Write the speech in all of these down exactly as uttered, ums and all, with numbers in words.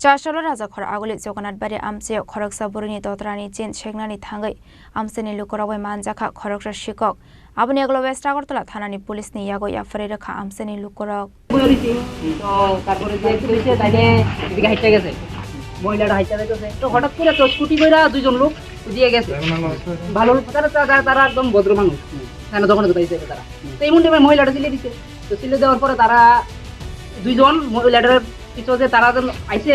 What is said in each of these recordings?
Chasolo Rajakhor aguli Jogonath Bari amchaio khoroksa bwrwini totrani chain seknani thangwi amchaini lukurok bai manjakha khoroksa sikok. Aboni ulo West Agartala thanani police ni yago yapharwi rwkha amchaini lukurok. তো তারপরে যে একটু বেশি তাইলে এদিকে হাইটে গেছে, মহিলাটা হাইটে যাইতেছে। তো হঠাৎ করে তো স্কুটি কইরা দুইজন লোক দিয়ে গেছে। ভালো লোক, তারা, তারা, তারা একদম ভদ্র মানুষ। কেন দোকানে কোথায় যাবে তারা? তো এমন টাইমে মহিলাটা তুলে দিছে। তো তুলে দেওয়ার পরে তারা দুইজন মহিলাটার পিছনে তারা যখন আইছে,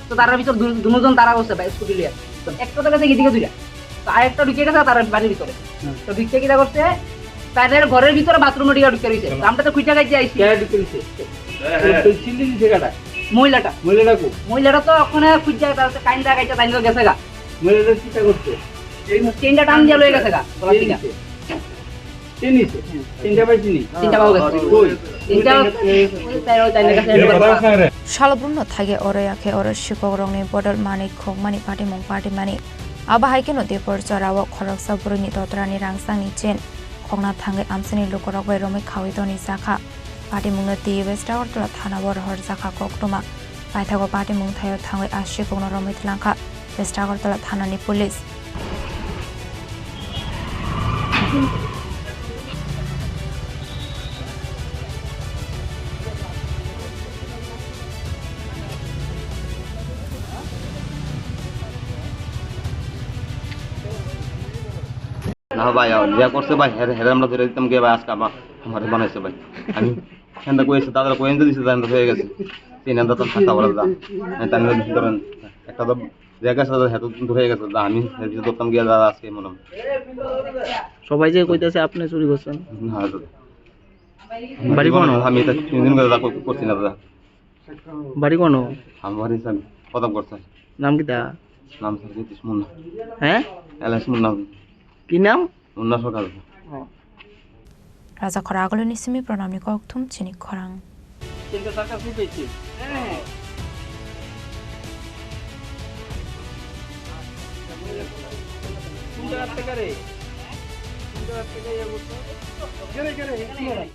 তো তারা ভিতর দু-, দুজন তারা বসে ভাই স্কুটি লিয়ে। তো একটা তো গেছে এদিকে দুইটা, তো আরেকটা ঢুকে গেছে তার বাড়ির ভিতরে। তো ঢুকে কিটা করছে, তাদের ঘরের ভিতরে বাথরুমে ঢুকে ঢুকে রয়েছে। তো আমরা তো খুঁজে গাইতে আইছি। কে ঢুকে দিছে? তো সিলি দিছে কাটা? মহিলাটা। মহিলাটা কো? মহিলাটা তো ওখানে খুঁজে তার কাইন্দা গাইতে তাইন্দা গেছে গা। মহিলাটা চিন্তা করছে। চেইনটা টান দিয়ে লয়ে গেছে গা, গলা থেকে। চিনি। চিনতে পারছিনি? চিনতে পাওয়া গেছে। কই? চিনতে পাওয়া গেছে। Salobrumno thage oro yakhe oro sikokrokni bodol manwi khokmani patimung patimani. Abo hai kheno Dipor jorao khoroksa bwrwini totrani rangchakni chain khokna thangwi amchaini lukurok bai romwi khawi toni jakha. Patimungno twiwi West Agartala thanao rohorjakha koktwma. Paithago patimung thaio thangwi a sikokno romwi twlangkha West Agartala thanani police. না ভাই, যা করছে ভাই, হেরে, হেরে আমরা ধরে দিতাম গিয়ে ভাই, আজকে আমার, আমারে বানাইছে ভাই। আমি হেন্দা কইছে, দাদারা কই এনে দিছে, জানতে হয়ে গেছে। তিন হেন্দা তো থাকা বলা দা। আমি তার মধ্যে ধরেন, একটা তো জায়গা আছে, হেতু দূর হয়ে গেছে, দা আমি হেরে দিতে দোকান গিয়ে দাদা আজকে মনে হয়। সবাই যে কইতাছে আপনি চুরি করছেন। না, দাদা। বাড়ি কোন? আমি এটা তিন দিন করে দাদা কই-, করছি না দাদা। বাড়ি কোন? আমার বাড়ি স্যার প্রতাপগড় স্যার। নাম কিতা? নাম স্যার নীতিশ মুন্না। হ্যাঁ? এলএস মুন্না। কি নাম? মুন্না সরকার। ও। Rajakhor agulini simi pranamni kokthum chini khorang. কিন্তু তার কাছে পেয়েছি। কোন জায়গা থেকে রে? কোন জায়গা থেকে ইয়ে করছো? এখানে, এখানে, এখানে।